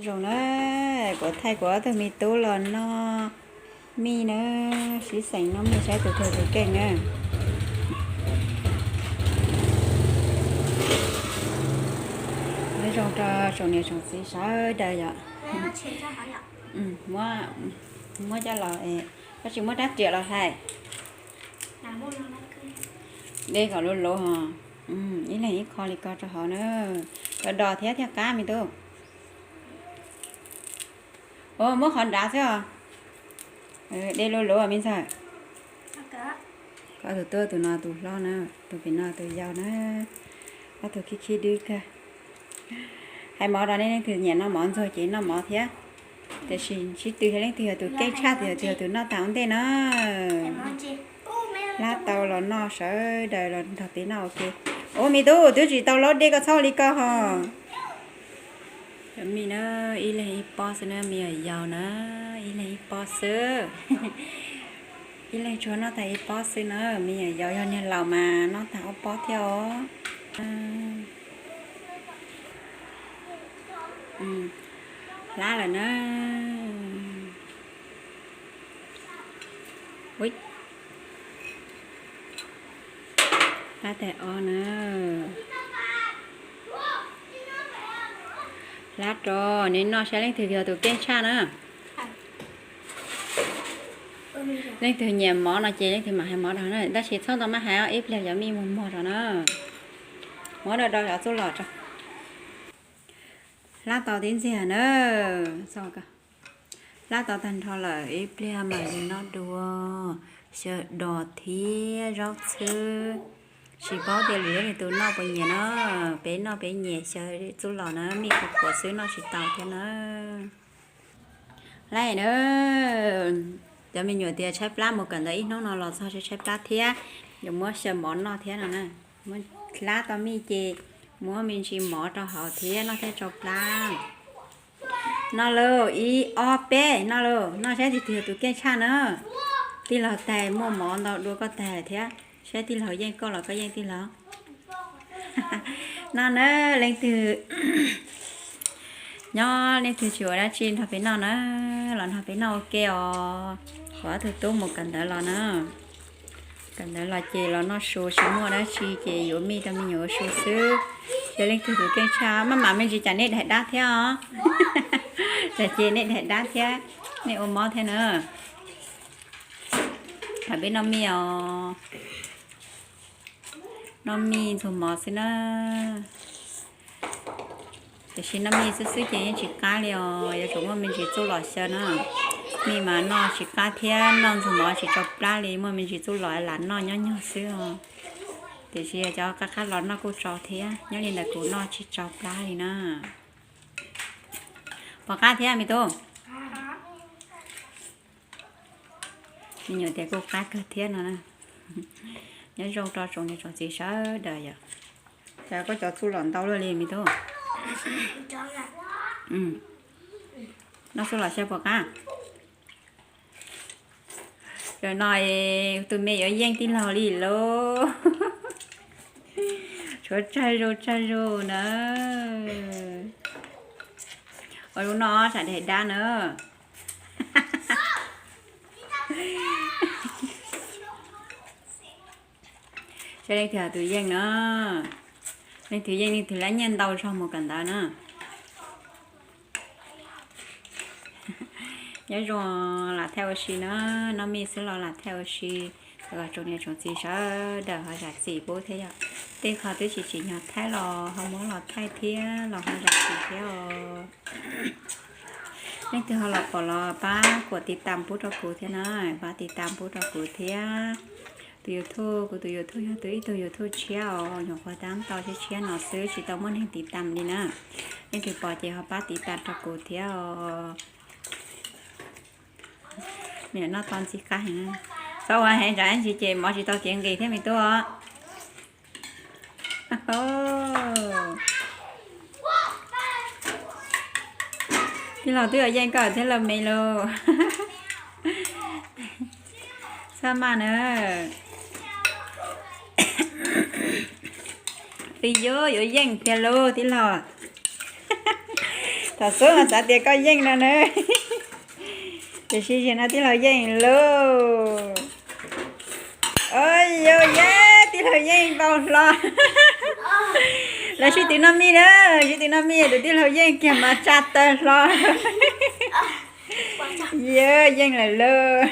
Zoo na, kuv thaij kuv ob tug me tub los noj mij na, sib xeem noj mij saib tus twg tus keej na. Nyob zoo rau tsoom niam tsoom txiv sawv daws yom. Muab coj los, koj tsis muab rab riam los hlais. De kom luv luv ho. Ib leeg ib qho li ko rau hauv na. Los dos thiab thiaj qab me tub. Muab qhov nrad xwb os. De luv luv me ntxawg. Koj tus tuaj tus no tus hlob na, tus pem no tus yau na. Ob tug khib khib dub kawg. Hais mov rau nej, leej twg nyiam noj mov ntxuag ces noj mov thiab. Tiam sis sib tw yog leej twg yog tus keej tshaj, tus yog tus noj tag ua ntej na. Hlab tau los noj, sawv daws los nrog peb noj ua ke. Ua me tub twb tsis tau laub dej, koj txhob ua li ko ho. Cov mij na, ib leeg ib pob xwb na, me nyuam yaus na, ib leeg ib pob xwb. Ib leeg tsuas noj tag ib pob xwb na, me nyuam yaus, yog niag laus mas noj tag ob pob thiab os. Hlab lawm na. Hlab tag ob na. Hlab rau, neb noj saib leej twg yog tus keej tshaj na. Leej twg nyiam mov no ces leej twg mam hais mov rau na, tab sis txhob tau maj hais, ib pliag cov mij muag muag rau na. Muab rau rau cov txuj lom rau. Hlab tau tib ntxiag na. Hlab tau tag nrho lawm, ib pliag mam li noj dua. Xyaw dos thiab zaub txhwb. Tsis paub tias lwm leej tus noj puas nyiam na. Peb noj peb nyiam, xyaw txuj lom na, mij qhuav qhuav xwb noj tsis tau thiab na. Hlab na, cov me nyuam tias tshaib plab mus kawm ntawv ib hnub no los txog tshaib plab thiab, yuav muab xyaw mov noj thiab no na. Muab hlab tau mij ces muab me ntsis mov rau hauv thiab noj thiab tsau plab. Noj lauj, ib ob peb, noj lauj, noj saib tus twg yog tus keej tshaj na. Tij laug tag muaj mov ntau dua koj tag thiab, saib tij laug yeej koj los koj yeej tij laug. Noj na, leej twg nyob leej twg tsis ua dab tsi nrog peb noj na, los nrog peb noj ua ke os. Kuv ob tug tub mus kawm ntawv los na. Kawm ntawv los ces los noj su, tsis muaj dab tsi ces yuav mij rau me nyuam ua su xwb. Ces leej twg tus keej tshaj maj mam me ntsis cas nej daim dab thiab os. Cas ces nej daim dab thiab, nej ua mob thiab na. Tham peb noj mij os. Noj mij ntxuag mov xwb na. Tiam sis noj mij xwb xwb ces yeej tsis qab li os, yuav tsum muaj me ntsis txuj lom xyaw na. Mij mas noj tsis qab thiab noj ntxuag mov tsis tsau plab li, muaj me ntsis txuj lom lam noj nyob nyuag xwb os. Tiam sis cov qab qab los noj kuj tsau thiab, nyob li ntawd kuv noj tsis tsau plab li na. Pom qab thiab me tub. Me nyuam tias kuj qab kawg thiab no. Nyob zoo rau tsoom niam tsoom txiv sawv daws yom. Cas koj cov txuj lom ntau luaj li me tub. Noj txuj lom xyaw pom qab. Zaum no tus me yuav yeej tij laug li lauj. Tshuav tsawg zus tsawg zus na. Ua lub no tsam daim dab na. Saib leej twg tus yeej na. Leej twg yeej leej twg lab nyiaj ntau zog mus kawm ntawv na. Nyob zoo lam thaij ua si na, noj mij xwb los lam thaij ua si, kom tsoom niam tsoom txiv sawv daws ho zam txim pub thiab yom. Tej qho twb tsis tsim nyog thaij los ho muab los thaij thiab los ho zam txim thiab os. Leej twg ho los pom los pab kuam tiv tam pub rau kuv thiab na, pab tiv tam pub rau kuv thiab. Tus YouTube, kuv tus YouTube yog tus ib tug YouTube tshiab os, nyuam qhuav tab tau tshiab tshiab no xwb tsis tau muaj neeg tiv tam li na. Leej twg pom ces ho pab tiv tam rau kuv thiab os. Me nyuam noj tau ntxim qab heev. Txhob ua heev tsam ib ntsis ces mov tsis tau kev nqis thiab me tub os. Tij laug twb yuav yeej koj thiab lauj me lauj. Txhob maj na. Twb yuav yuav yeej tiag lauj tij laug. Thaum xub mas xav tias koj yeej no na. Tiam sis zaum no tij laug yeej lauj. Ua yog, yog tij laug yeej npau hlo. Los sib tw noj mij na, sib tw noj mij tus tij laug yeej kiag mas tsa taw hlo. Yog yeej lawm lauj.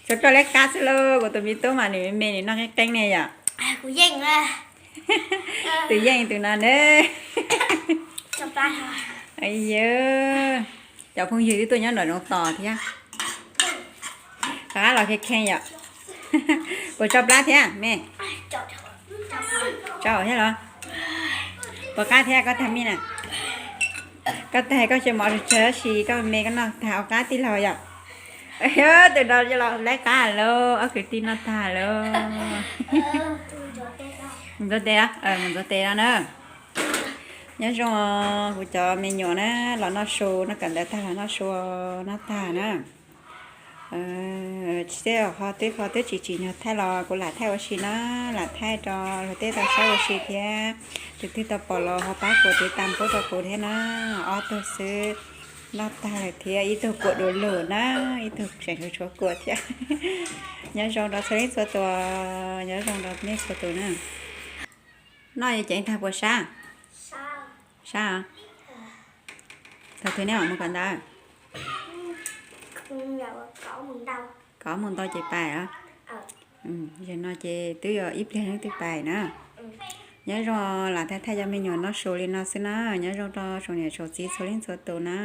Tshuav koj lawv qab xwb lauj, kuv tus me tub mas nws me me nws noj qeeb qeeb ne yom. Tus yeej tus no ne. Yog, cov phooj ywg twb tuaj nyob nram zoov tos thiab. Rov qab los kheev kheev yom. Puas tso plab thiab me? Tso thiab los? Puas qab thiab koj tag mij na? Koj tag koj tsis mov tsawg sis koj me koj noj tag ua qab tij laug yom. Tus no los lawv qab lauj, ob kwv tij noj tag lauj. Mus ntxuav tes, mus ntxuav tes no na. Nyob zoo kuv cov me nyuam na, los noj su, noj kawm ntawv tag los noj su, noj tag na. Tsis tej ho twb ho twb tsis tsim nyog thaij los kuv lam thaij ua si na, lam thaij rau luag tej tau saib ua si thiab. Tus twg tau pom los ho pab kuv tiv tas pub rau kuv thiab na. Ob tug xwb, noj tag lawm thiab ib tug kuam du lug na, ib tug tseem tshuav kuam thiab. Nyob zoo rau txhua leej txhua tus, nyob zoo rau nej txhua tus na. Noj ceev tag puas sab? Sab os. Thaum twg nej mam mus kawm ntawv? Kaum moos ntau ces pais os. Zaum no ces twb yog ib pliag twb pais na. Nyob zoo, lam thaij thaij cov me nyuam noj su li no xwb na. Nyob zoo rau tsoom niam tsoom txiv txhua leej txhua tus na.